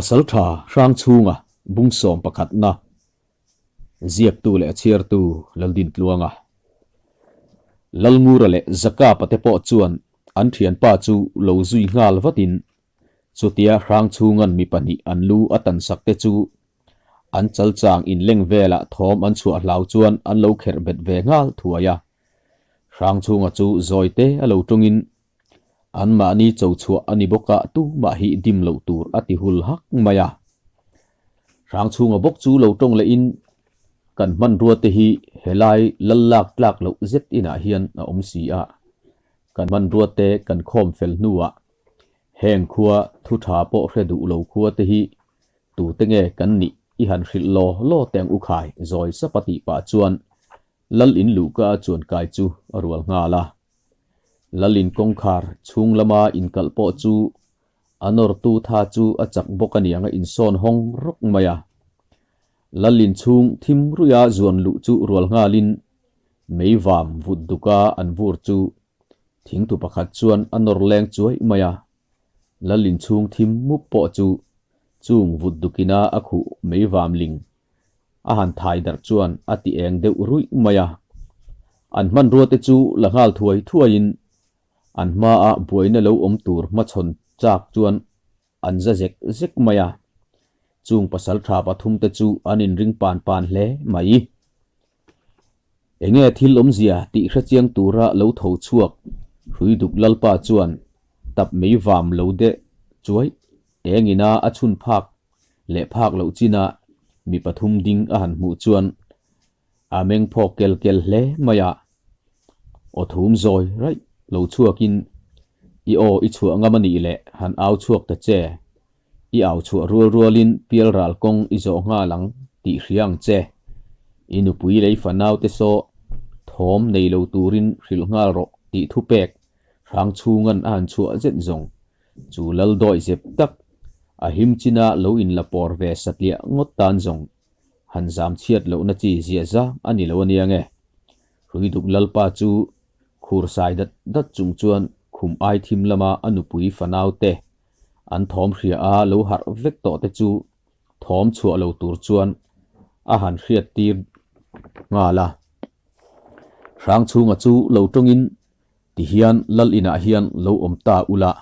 Pasaltha Hrangchhunga bungsawm pakhatna ziaktu leh a chhiartu Laldintluanga, Lalngura leh Zakapa te pawh chuan an thianpa chu lo zui nghal vatin chutia Hrangchhungan mi pahnih an lu a tansak te chu an chalchang inleng velah thawm an chhuah hlau chuan an lo kherh bet ve nghal thuai a. Hrangchhunga chu zawite a lo tawngin Anmahni cho chhuah a ni bawk a, tumah hi dim loh tur a ti hul hak mai a. Hrangchhunga bawk chu lo tawng lehin kan hmanrua te hi helai lal lak tlak loh zet inah hian a awm si a, kan hmanrua te kan khawm fel hnuah heng khua thu tha pawh hre duh lo khua te hi tute nge kan nih i han hrilh law law teng u khai zawi sap a tih pah chuan Lal in luhka a chuan kai chu a rual nghal a. Lal in kawngkhar chhung lama inkalh pawh chu a nawrtu tha chu a chak bawk a niang a insawn hawng rawk mai a. Lal in chhung thim ruia zuan luh chu rual nghalin mei vam vut duka an vur chu thingtu pakhat chuan a nawr leng chuai mai a. Lal in chhung thim mup pawh chu chung vut dukina a khuh mei vam ling A han thai darh chuan a ti eng deuh ruih mai a. An hmanrua te chu la nghal thuai thuaiin an hmaah buaina lo awm tur hmachhawn chak chuan an za zek zek mai a. Chung pasal tha pathum te chu an inring pan pan hle mai. Enge thil awmzia tih hrechiang tura lo tho chhuak Hruiduk Lalpa chuan tap mei vam lo deh chuai engina a chhun phak leh phak loh chin a mi pathum ding a han hmuh chuan a meng phawk kel kel hle mai a. Aw thum zawi raih lo chhuakin i aw i chhuah ngam a nih leh han au chhuak ta che. I au chhuah rual rualin pialral kawng i zawh nghal ang tih hria ang che. I nupui lei fanaute saw thawm nei lo turin hrilh nghal rawh tih thupek Hrangchhunga'n a han chhuah zet zawng. Chu lal dawi zep tak, a him china lo inla pawr ve satliah ngawt tan zawng han zam chhiat lohna chi ziah zang a ni lo a nia nge. Hruiduk lalpa chu khur sai dat dat chung chuan khum ai thim lama a nupui fanau te an thawm hria a lo harh vek tawh te chu thawm chhuah lo tur chuan a han hriat tir nghal a. Hrangchhunga chu lo tawngin Tihian lal inah hian lo awm ta ula,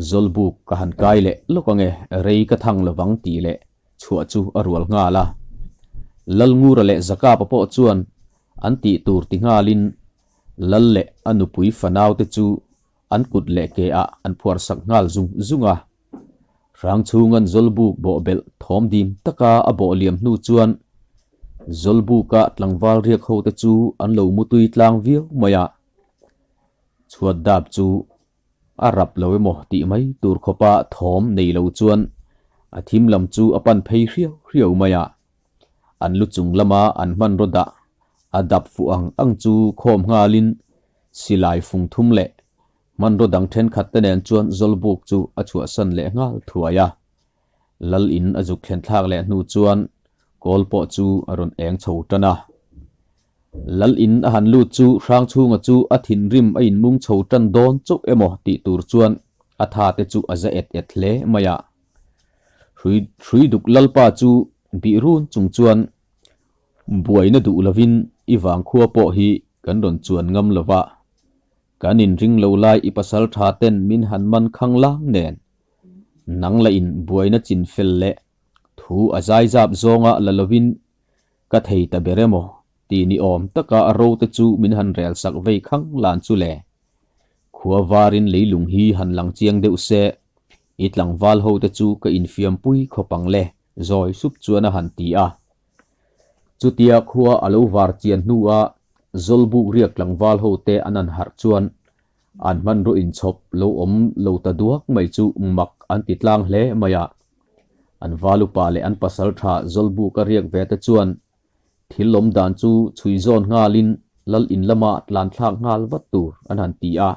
Zawlbuk ka han kai leh lawk ange, rei ka thang lovang tih leh chhuah chu a rual nghal a. Lalngura leh Zakapa pawh chuan an tih tur ti nghalin Lal leh a nupui fanaute chu an kut leh ke ah an phuar sak nghal zung zung a. Hrangchhunga'n Zawlbuk bawhbelh thawm dim taka a bawh liam hnu chuan Zawlbuka tlangval riak hote chu an lo mutui tlang viau mai a. Chhuat dap chu a rap lo emaw tih mai tur khawpa thawm nei lo chuan a thim lam chu a pan phei hriau hriau mai a. An lu chung lama an hmanraw dah a dap fuh ang ang chu khawm nghalin silai fung thum leh Hmanraw dang thenkhat te nen chuan Zawlbuk chu a chhuahsan leh nghal thuai a. Lal in a zuk thlen thlak leh hnu chuan kawl pawh chu a rawn eng chho tan a. Lal in a han lut chu Hrangchhunga chu a thinrim a inmung chho tan dawn chauh emaw tih tur chuan a tha te chu a za et et hle mai a. Hrui Hruiduk Lalpa chu bih run chung chuan buaina duh lovin i vangkhua pawh hi kan rawn chuan ngam lova. Kan inring lo lai i pasal tha ten min han man khang lang nen. Nang la in buaina chin fel leh thu a zai zap zawnga la lovin ka thei ta ber emaw ti ni awm taka a ro te chu min han rel sak vei khang lan chu le. Khua varin leilung hi han lang chiang deuh se, i tlangval ho te chu ka infiam pui khawp ang le zawi sup chuan a han ti a. Chutia khua a lo var chian hnua Zawlbuk riak tlangval hote an an harh chuan an hmanraw inchhawp lo awm lo ta duak mai chu mak an ti tlang hle mai a. An valupa leh an pasal tha Zawlbuka riak ve te chuan thil awm dan chu chhui zawn nghalin lal in lama tlan thlak nghal vat tur an han ti a.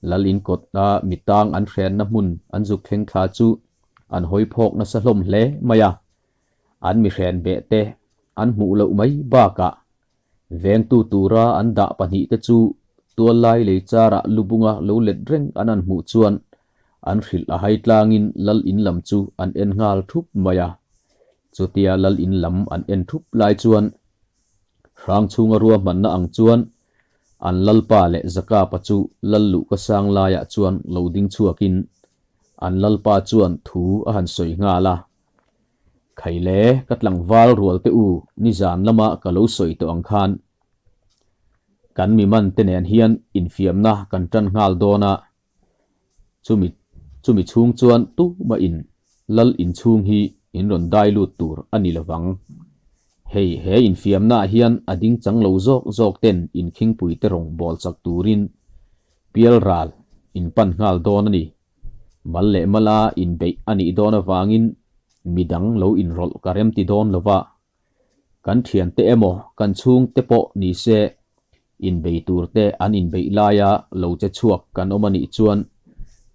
Lal in kawta mitang an hrenna hmun an zuk thleng thla chu an hawi phawk nasa hlawm hle mai a. An mihren beh te an hmuh loh mai bakah vengtu tura an dah pahnihte chu tuallai lei charah lubunga lo let reng an han hmuh chuan An hrilh a hai tlangin lal in lam chu an en nghal thup mai a. Chutia lal in lam an en thup lai chuan Hrangchhunga ruahmanna ang chuan an lalpa leh Zakapa chu lal luhka sang laiah chuan lo ding chhuakin an lalpa chuan thu a han sawi nghal a. Khaile, ka tlangval rual te u, nizan lama ka lo sawi tawh ang khan kan mi man te nen hian infiamna kan tan nghal dawn a, chumi chumi chhung chuan tumah in lal inchhung hi in rawn dai lut tur a ni lovang. Hei he infiamna ah hian a ding chang lo zawk zawk ten inkhingpui te rawng bawl chak turin pial ral in pan nghal dawn a ni. Mal leh mala inbeih a nih dawn avangin midang lo inrawlh ka remti dawn lova, Kan thiante emaw kan chhungte pawh ni se, inbei turte an inbeih laia lo che chhuak kan awm a nih chuan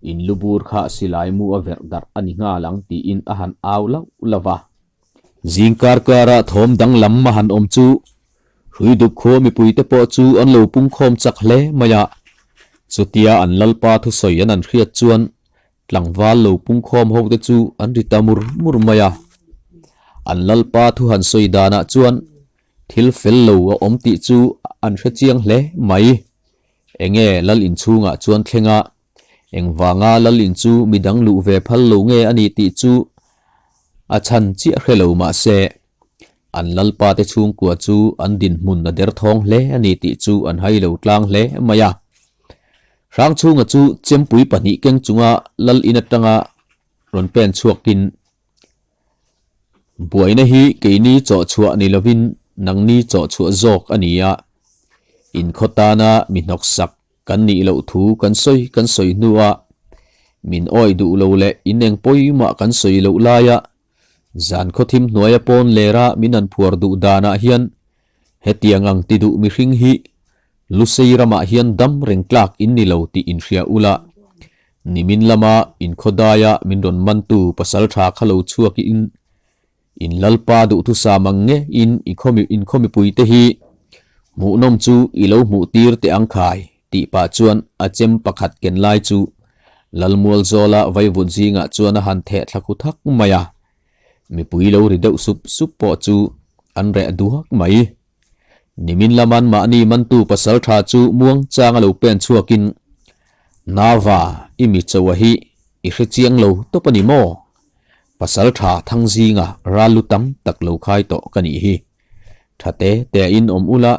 in lu bur kha silai mu a verh darh a ni nghal ang tiin a han au lauh lauh va. Zing kar kara thawm danglam a han awm chu Hruiduk khua mipuite pawh chu an lo pungkhawm chak hle mai a. Chutia an lalpa thusawi an an hriat chuan Tlangval lo pungkhawm ho te chu an ri ta mur mur mai a. An lalpa thu han sawi danah chuan thil fel lo a awm tih chu an hre chiang hle mai. Enge lal inchhungah chuan thleng a, engvanga lal in chu midang luh ve phal lo nge a ni tih chu a chhan chiah hre lo mah se, an lalpa te chhungkua chu an dinhmun a derthawng hle a ni tih chu an hai lo tlang hle mai a. Hrangchhunga chu chempui pahnih keng chunga lal in atanga rawn pen chhuakin, Buaina hi keini chawhchhuah ni lovin nangni chawhchhuah zawk a ni a, inkhaw tana mi hnawksak kan nih loh thu kan sawi kan sawi hnuah min awih duh lo leh in eng pawimah kan sawi loh laia zan khawthim hnuaia pawn lera min han phuar duh danah hian Hetiang ang ti duh mihring hi Lusei ramah hian dam reng tlak in ni lo tih inhria ula, nimin lama inkhawdaia min rawn mantu pasal tha kha lo chhuakin in Lalpa duhthusam ang ngeiin i khawmi inkhawmipuite hi hmuhnawm chu i lo hmuh tir teh ang khai tih pah chuan a chem pakhat ken lai chu Lalmualzawla vaivut zingah chuan a han theh thla khu thak mai a. Mipui lo ri deuh sup sup pawh chu an reh duak mai. Nimin laman mahni mantu pasal tha chu muang changa lo pen chhuakin, Nava, i mi choa hi i hre chiang lo tawp a ni maw? Pasal tha thang zinga ral lu tam tak lo khai tawh ka nih hi. Tha te te in awm ula,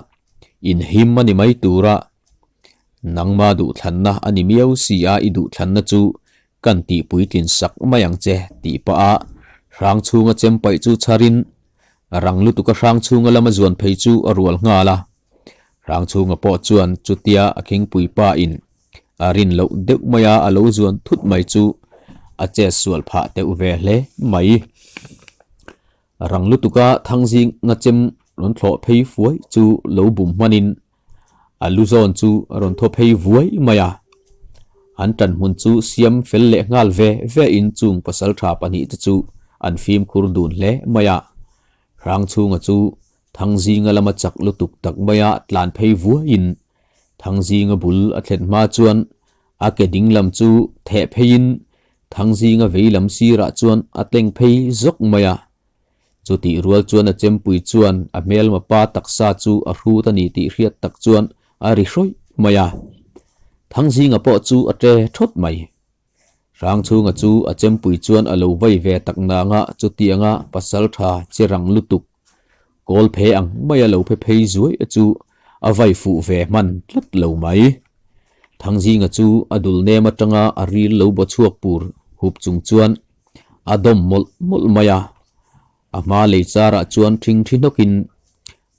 in him a ni mai tura nangma duhthlanna a ni miau si a i duhthlanna chu Kan tih puitlin sak mai ang che tih pah a hrang chhunga chem paih chu chharin rang lutuka hrang chhunga lama zuan phei chu a rual nghal a. Hrang chhunga pawh chuan chutia a khingpui pa in a rin loh deuh mai a a lo zuan thut mai chu a chet sual phah deuh ve hle mai. Rang lutuka Thangzinga chem rawn thlawh phei fuai chu lo bum hmanin A lu zawn chu a rawn thaw phei vuai mai a, an ṭanhmun chu siam fel leh nghal ve ve in chung pasalṭha pahnihte chu an fimkhur dun hle mai a. Hrangchhunga chu Thangzinga lama chak lutuk tak maia tlan phei vuaiin Thangzinga bul a thlen hma chuan a ke ding lam chu theh pheiin Thangzinga vei lam sirah chuan a tleng phei zawk mai a. Chutih rual chuan a chempui chuan a hmelma pa taksa chu a hrut a ni tih hriat tak chuan a ri hrawih mai a. Thangzinga pawh chu a ṭe ṭhawt mai. Hrangchhunga chu a chempui chuan a lo vai ve tak nanga chutianga pasalṭha che rang lutuk kawl phe ang maia lo phe phei zuai chu a vai fuh ve hman tlat lo mai. Thangzinga chu a dul nem aṭanga a ril lo baw chhuak pur hup chung chuan A dawm mawlh mawlh mai a, a hma lei charah chuan ṭhing ṭhi hnawkin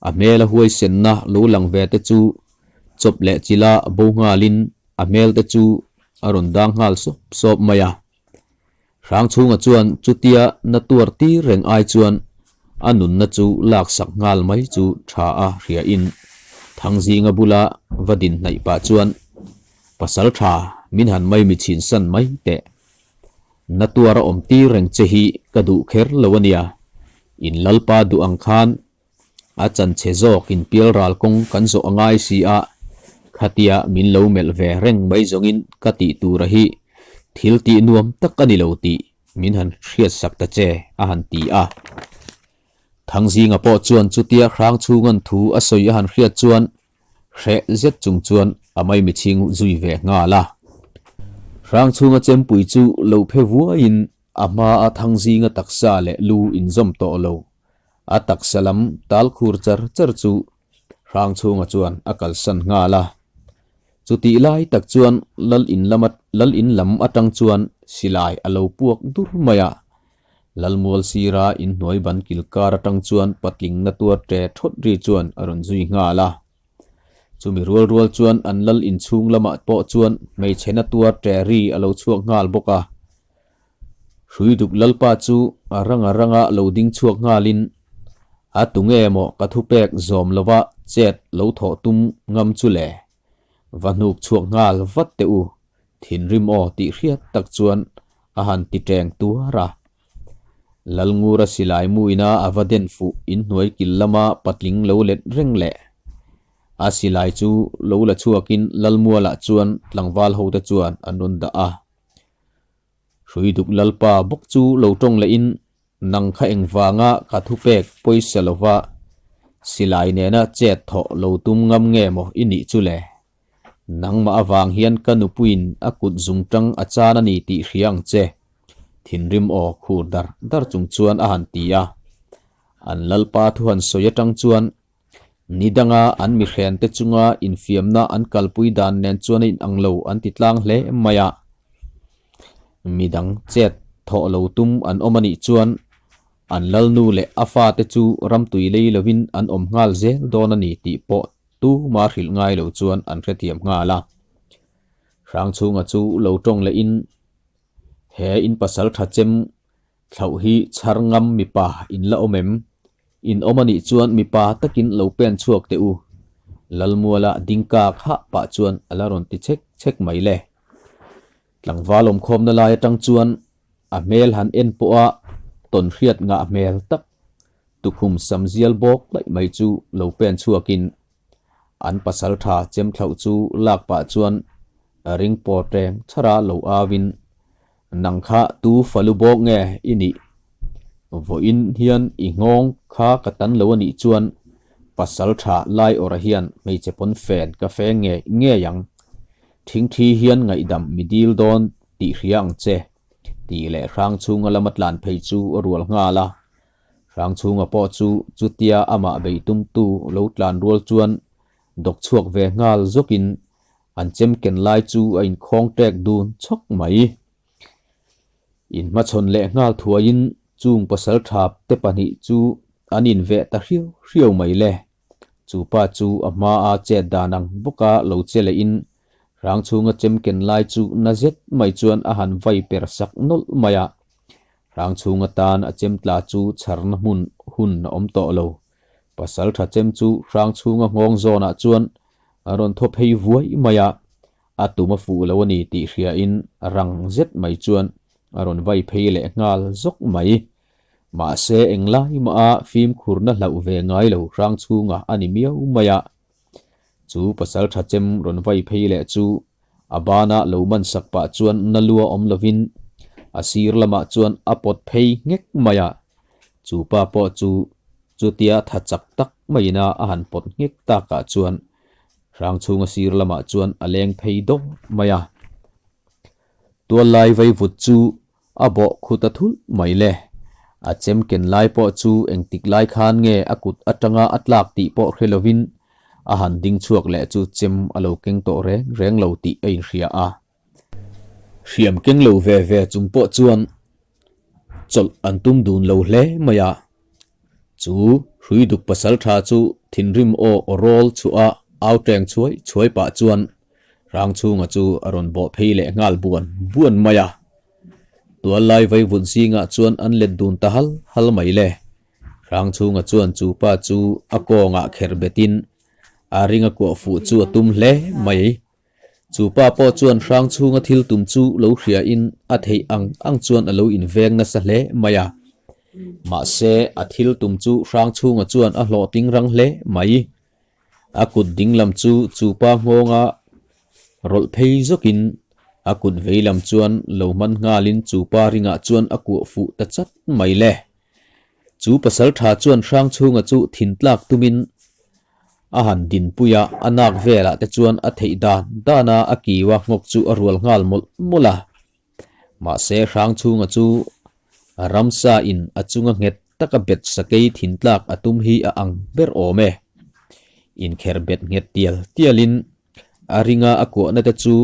a hmela huaisenna lo lang ve te chu chawp leh chila bo nghalin a hmel te chu a rawn dang nghal sawp sawp mai a. Hrangchhunga chuan chutia na tuar tir reng ai chuan a nunna chu laksak nghal mai chu tha a hriain Thangzinga bula va din hnaih pah chuan pasal tha min han mai mi chhinsan mai teh. Na tuar a awm tir reng che hi ka duh kher lo a nia. In Lalpa duh ang khan a chanchhe zawk in pial ral kawng kan zawh a ngai si a, khatia min lo melh ve reng mai zawngin ka tih tura hi Thil tih nuam tak a ni lo tih min han hriatsak ta che, a han ti a. Thangzinga pawh chuan chutia Hrangchhunga'n thu a sawi a han hriat chuan hreh zet chung chuan a maimichhing zui ve nghal a. Hrangchhunga chempui chu lo phe vuaiin a hmaa Thangzinga taksa leh lu inzawm tawh lo, a taksa lam tal khur char char chu Hrangchhunga chuan a kalsan nghal a. Chutih lai tak chuan Lal in lama Lal in lam atang chuan silai a lo puak dur mai a. Lalmual sira inhnuai ban kil kar atang chuan patling na tuar ṭe ṭhawt ri chuan a rawn zui nghal a. Chumi rual rual chuan an lal inchhung lamah pawh chuan hmeichhe na tuar ṭe ri a lo chhuak nghal bawk a. Hruiduk Lalpa chu a ranga ranga lo ding chhuak nghalin, A tu nge maw ka thupek zawm lova chet lo thawh tum ngam chu le? Va hnuk chhuak nghal vat teh u, thinrim aw tih hriat tak chuan a han ti teng tuar a. Lalngura silai muina a va den fuh inhnuai kil lama patling lo let reng leh. A silai chu lo la chhuakin Lalmualah chuan tlangval hote chuan an rawn dah a. Hruiduk Lalpa bawk chu lo tawng lehin nang kha engvanga ka thupek pawisa lova silai nena chet thawh lo tum ngam nge maw i nih chu le? Nangmah avang hian ka nupuiin a kut zungtang a chan a ni tih hria ang che, thinrim aw khur dar dar chung chuan a han ti a. An Lalpa thu han sawi atang chuan Ni danga an mihrente chunga infiamna an kalpui dan nen chuan a inang lo an ti tlang hle mai a. Midang chet thawh lo tum an awm a nih chuan an lalnu leh a fate chu ramtui lei lovin an awm nghal zel dawn a ni tih pawh tuma hrilh ngai lo chuan an hrethiam nghal a. Hrangchhunga chu lo tawng lehin he in pasal tha chem Thlauh hi chhar ngam mipa in la awm em? In awm a nih chuan mipa takin lo pen chhuak teh u. Lalmuala dingka khah pah chuan a la rawn ti chek chek mai le. Tlangval awmkhawmna lai atang chuan a hmel han en pawha tawn hriat ngah hmel tak tukhum sam zial bawk laih mai chu lo pen chhuakin an pasal tha chem thlauh chu lak pah chuan ring pawr teng chhara lo auin Nang kha tu falu bawk nge i nih? Vawiin hian i nghawng kha ka tan lo a nih chuan pasal tha lai awrah hian hmeichhe pawn fen ka feng ngei ngei ang. Thingthi hian ngaihdam mi dil dawn tih hria ang che, tih leh Hrangchhunga lama tlan phei chu a rual nghal a. Hrangchhunga pawh chu chutia amah beitumtu lo tlan rual chuan dawk chhuak ve nghal zawkin An chem ken lai chu a inkhawng tek dun chhawk mai. Inhmachhawn leh nghal thuaiin chung pasal thap te pahnih chu an inveh ta hriau hriau mai le. Chu pa chu a hmaa chet dan ang bawka lo che lehin hrang chhunga chem ken lai chu na zet mai chuan a han vai per sak nawlh mai a. Hrang chhung atan a chem tla chu chharna hmun hun a awm tawh lo. Pasal tha chem chu hrang chhunga nghawng zawnah chuan A rawn thaw phei vuai mai a, a tum a fuh lo a ni tih hriain rang zet mai chuan a rawn vai phei leh nghal zawk mai. Mahse englai maha fimkhurna hlauh ve ngai lo hrang chhungah a ni miau mai a. Chu pasal tha chem rawn vai phei leh chu a bana lo man sak pah chuan na lua awm lovin a sir lamah chuan a pawt phei nghek mai a. Chu pa pawh chu Chutia tha chak tak maiin a a han pawt nghek takah chuan Hrangchhunga sir lamah chuan a leng phei dawr mai a. Tuallai vaivut chu a bawh khut a thulh mai le. A chem ken lai pawh chu engtik lai khan nge a kut atanga a tlak tih pawh hre lovin a han ding chhuak leh chu chem a lo keng tawh reng reng lo tih a inhria a. Hriam keng lo ve ve chung pawh chuan chawlh an tum dun lo hle mai a. Chu Hruiduk pasal tha chu thinrim aw aw rawl chhuah a au teng chhuai chhuai pah chuan Hrangchhunga chu a rawn bawh phei leh nghal buan buan mai a. Tuallai vaivut zingah chuan an let dun ta hal hal mai le. Hrangchhunga chuan chu pa chu a kawngah kher betin a ring a kuah fuh chu a tum hle mai. Chu pa pawh chuan hrang chhunga thil tum chu lo hriain a theih ang ang chuan a lo inveng nasa hle mai a. Mahse, a thil tum chu hrang chhunga chuan a hlawhtling rang hle mai. A kut ding lam chu chu pa nghawnga rawlh phei zawkin A kut vei lam chuan lo hman nghalin chu pa ringah chuan a kuah fuh ta chat mai le. Chu pasal tha chuan Hrangchhunga chu thin tlak tumin a han dinpui a, a nak velah te chuan a theih dan dan a a kiu a nghawk chu a rual nghal mawlh mawlh a. Mahse Hrangchhunga chu ramsa in a chunga nghet taka bet sakei thin tlak a tum hi a ang ber awm e. Inkher bet nghet tial tialin A ringa a kuahna te chu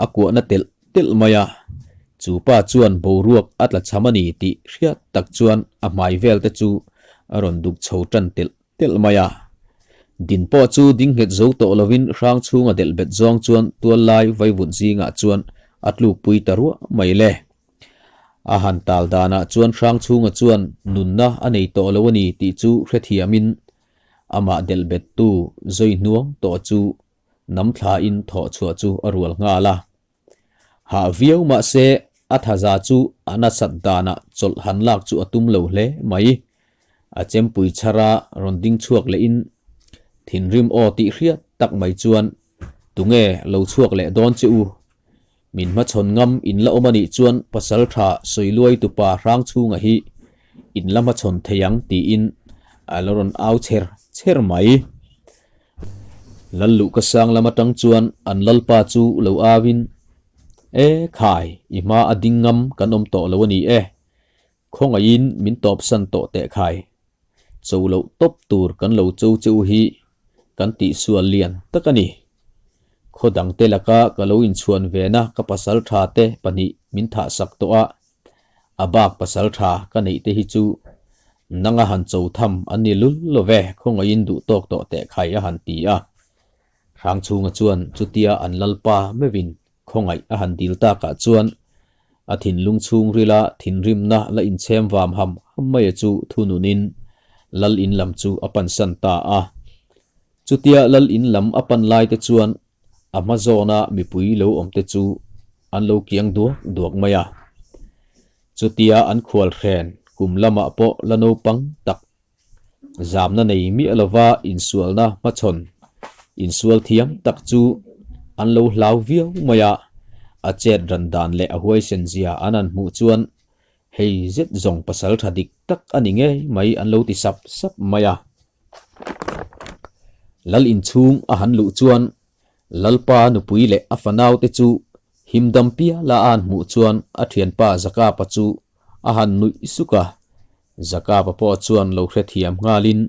a kuahna telh telh mai a, chu pa chuan boruak a tla cham a ni tih hriat tak chuan a hmai vel te chu a rawn duk chho tan telh telh mai a. Din pawh chu ding nghet zo tawh lovin hrang chhunga delh bet zawng chuan tual lai vaivut zingah chuan a tlukpui ta ruah mai le. A han tal danah chuan hrang chhunga chuan nunna a nei tawh lo a ni tih chu hrethiamin Amah delh bettu zui hnuang tawh chu nam thlain thawh chhuah chu a rual nghal a. Hah viau mah se a thaza chu a nasat danah chawlh han lak chu a tum lo hle mai. A chempui chhara rawn ding chhuak lehin thinrim aw tih hriat tak mai chuan tunge lo chhuak leh dawn che u? Min hmachhawn ngam in la awm a nih chuan pasal tha sawiluai tupa hrang chhunga hi in la hmachhawn thei ang tiin a la rawn au chher chher mai. Lal luhka sang lam atang chuan an lalpa chu lo au in, E khai, i hma a ding ngam kan awm tawh lo a ni e. Khawngaihin min tawpsan tawh teh khai. Cho loh tawp tur kan lo cho cheu hi kan tihsual lian tak a ni. Khaw dangte laka ka lo inchhuan vena ka pasal tha te pahnih min thahsak tawh a, a bak pasal tha ka neih te hi chu nanga han cho tham an ni lul lo ve, khawngaihin duh tawk tawh teh khai a han ti a. Hrangchhunga chuan chutia an lalpa meuhin Khawngaih a han dil takah chuan a thinlung chhungrila thinrimna la inchhem vam ham ham maia chu thununin Lal in lam chu a pansan ta a. Chutia Lal in lam a pan lai te chuan a hma zawna mipui lo awm te chu an lo kiang duak duak mai a. Chutia an khualhren kum lamah pawh la naupang tak Zamna nei miah lova insualna hmachhawn insual thiam tak chu an lo hlau viau mai a, a chet ran dan leh a huaisen zia an han hmuh chuan hei zet zawng pasal tha dik tak a ni ngei mai an lo ti sap sap mai a. Lal inchhung a han luh chuan Lalpa nupui leh a fanaute chu himdam piala a han hmuh chuan a thianpa Zakapa chu a han nuih suk a, Zakapa pawh chuan lo hrethiam nghalin,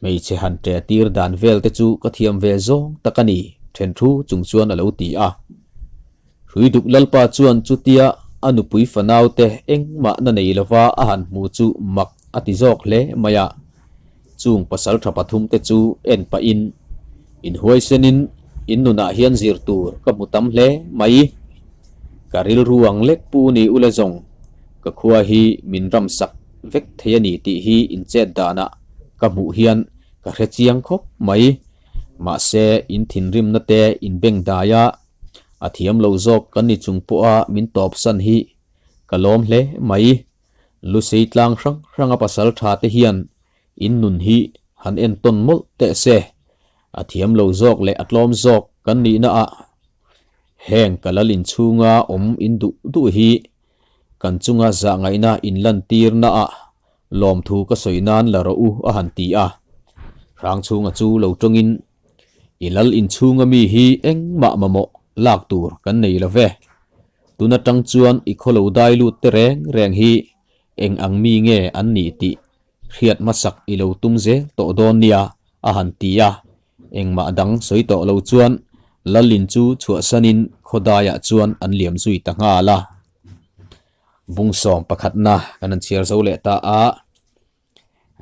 Hmeichhe han ṭe tir dan vel te chu ka thiam ve zawng tak a ni, ṭhen thu chung chuan a lo ti a. Hruiduk Lalpa chuan chutia a nupui fanaute engmah na nei lova a han hmu chu mak a ti zawk hle mai a. Chung pasalṭha pathumte chu en pahin, Inhuaisenin in nunah hian zir tur ka hmu tam hle mai. Ka rilru ang lek pu ni ule zawng, ka khua hi min ramsak vek thei a ni tih hi inchet danah ka hmuh hian ka hre chiang khawp mai. Mahse, in thinrimna te in beng dai a, a thiam lo zawk kan ni chung pawha min tawpsan hi ka lawm hle mai. Lusei tlang hrang hranga pasal tha te hian in nun hi han entawn mawlh teh se, a thiam lo zawk leh a tlawm zawk kan nihna ah heng ka lal inchhunga awm in duh duh hi kan chunga zahngaihna in lantirna ah lawmthu ka sawi nan la rawh u a han ti a. Hrangchhunga chu lo tawngin I lal inchhunga mi hi engmah mamawh lak tur kan nei lo ve. Tun atang chuan i khawlo dai lut te reng reng hi eng ang mi nge an nih tih hriat hmasak i lo tum zel tawh dawn nia a han ti a. Engmah dang sawi tawh lo chuan Lalin chu chhuahsanin khawdaiah chuan an liam zui ta nghal a. Bungsawm pakhatna kan han chhiar zo leh ta a.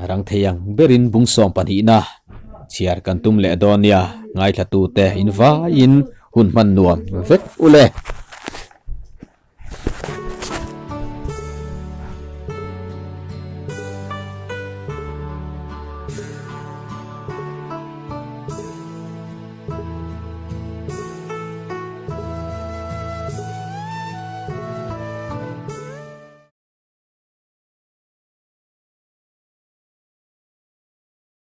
Rang thei ang berin bung sawm pahnihna chhiar kan tum leh dawn nia, ngaithlatute in vaiin hun hman nuam vek u le.